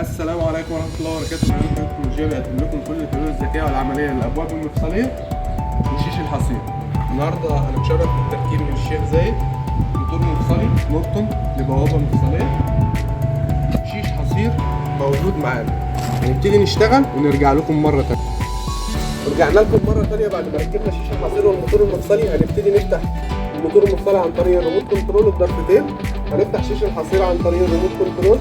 السلام عليكم ورحمة الله وبركاته. برنامج التكنولوجيا بيقدم لكم كل الحلول الذكية والعملية للأبواب المفصلية وشيش الحصير. النهاردة هنتشرف بالتركيب من الشيخ زايد موتور مفصلي نورتون لبوابة مفصلية، شيش حصير موجود معانا. هنبتدي نشتغل ونرجع لكم مرة تانية. رجعنا لكم مرة تانية بعد ما ركبنا شيش الحصير والموتور المفصلي. هنبتدي نفتح الموتور المفصلي عن طريق ال remote control الضرفتين، هنفتح شيش الحصير عن طريق ال remote control.